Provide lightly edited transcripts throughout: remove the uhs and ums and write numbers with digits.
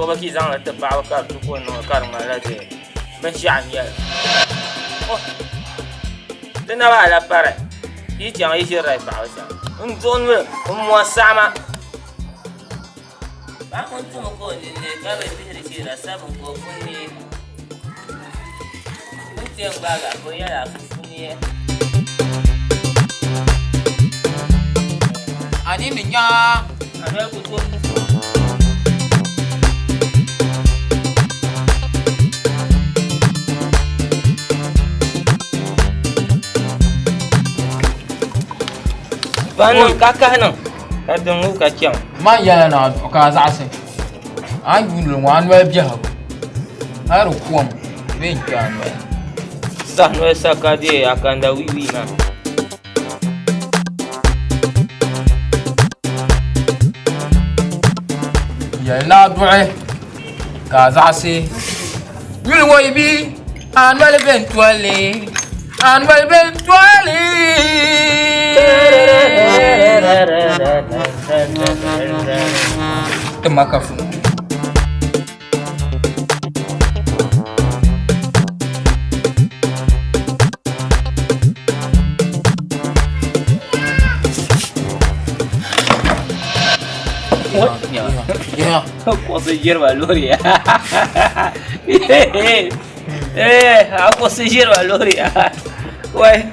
O bi ki zaŋli ti paɣaba ka di tu ka o niŋli ka di ŋmanila dee binshaɣu n nyɛli. Oh! Ti naba ala pari yi chaŋ yi ʒirila yi paɣaba shɛm. N duɣi nuli n mɔri saɣima. Paɣa ŋun tumi ka o nini neei ka bi dihiri sheera sabin ka o pun neei. O ni ti yɛn gbaagi a ka o yɛli a fufu neei. A nini nya. A noli ku tooi fufu. Ba niŋ ka kahi niŋ ka din ŋub ka chaŋ. Man yɛla ni a duɣi ka a zaɣisi a ni yuuni li ŋɔ a noli biɛhigu hali di kom bee n-kpe a noli. Saha noli sa ka deei a kanda wiiwii maa. Yɛli ni a duɣi ka a zaɣisi yuli ŋɔ yi bi a noli bɛ n tolli a noli bɛ n tolli. Ti ma ka funu. Kuɣusi ʒiriba loori ya. Eh, a kuɣusi ʒiriba loori ya. Wai.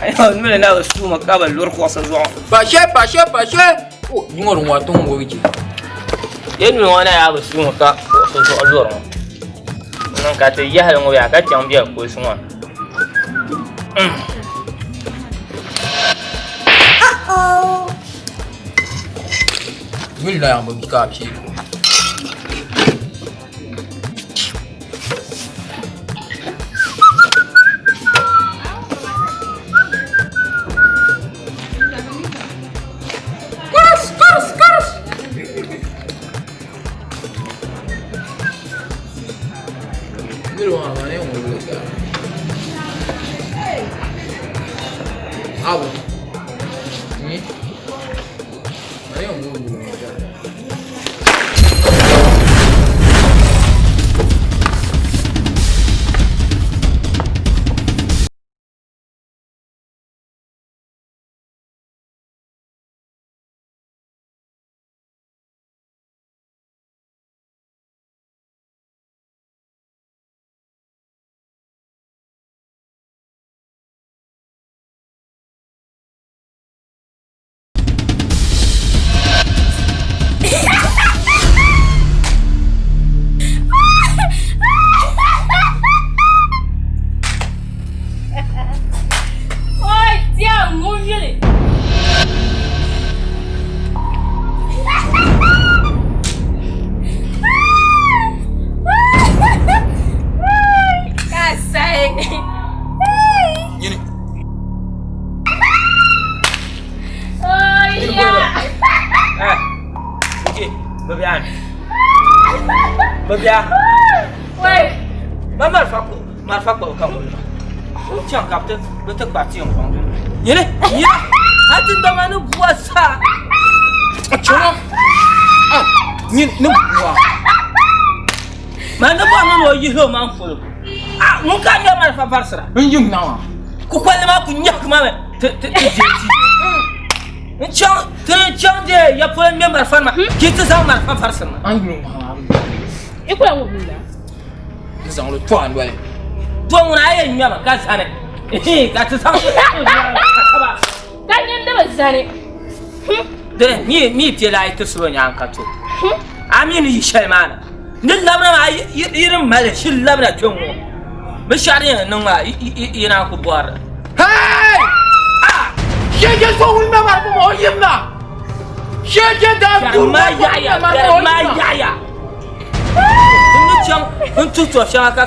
Ai nuli na bi suuma ka bi luri kuɣusi zuɣu. Pashe pashe pashe. O nyuŋɔ ŋɔ tiŋ ŋɔ je. Ye nuli ŋɔ na yaa bi suuma ka kuɣusi zuɣu luri ŋɔ. Niŋ ka ti yahali ŋɔ yaa ka chaŋ biɛri kuɣusi ŋɔ. Yuli na yaa bi ka a pii. Yuli ŋɔ maa ne ŋun ka. Abu. Ni. Ma ne ŋun ka. Oi, tiam ŋun yuli. Ka sai. Nyini. Oi, ya. Eh. Okey, babian. Babia. Wai. Ma marfa ko, marfa ko ka mo. O chaŋ ka bi ti kpa ti yɛn kɔŋ dini. Nyini, nyini. A ti dama ni bua sa. Chana. Ah, nyini ni bua. Ma ni bɔri ni o yihi o maŋ polo. Ah, ŋun ka ŋmɛ malifa varisira. N yim na maa. Kukoli maa ku nyɛhigi ma mi ti ti ti je ti. N chaŋ ti ni chaŋ dee ya polo ŋmɛ malifa nima ki ti zaŋ malifa varisiri ma. An yuli maa. I kula ŋun mi la. N zaŋ li to a noli. To ŋuna a yɛn ŋmɛmi ka zani ka ti zaŋ Ka nyin di bi zani. Dini mi mi piɛla a yi ti salo nyaanga ka to a mi ni yi shɛli maa na ni labina maa yi di mali shili labina kpɛ ŋɔ binshaɣu din yɛn niŋ maa yi naan ku bɔrili. Hey! Ah! Shege so ŋun ŋmɛ malibu maa o yimna. Shege daa duri maa yaɣaya gari maa yaɣaya. N ni chaŋ n tuhi tɔbu shɛŋa ka.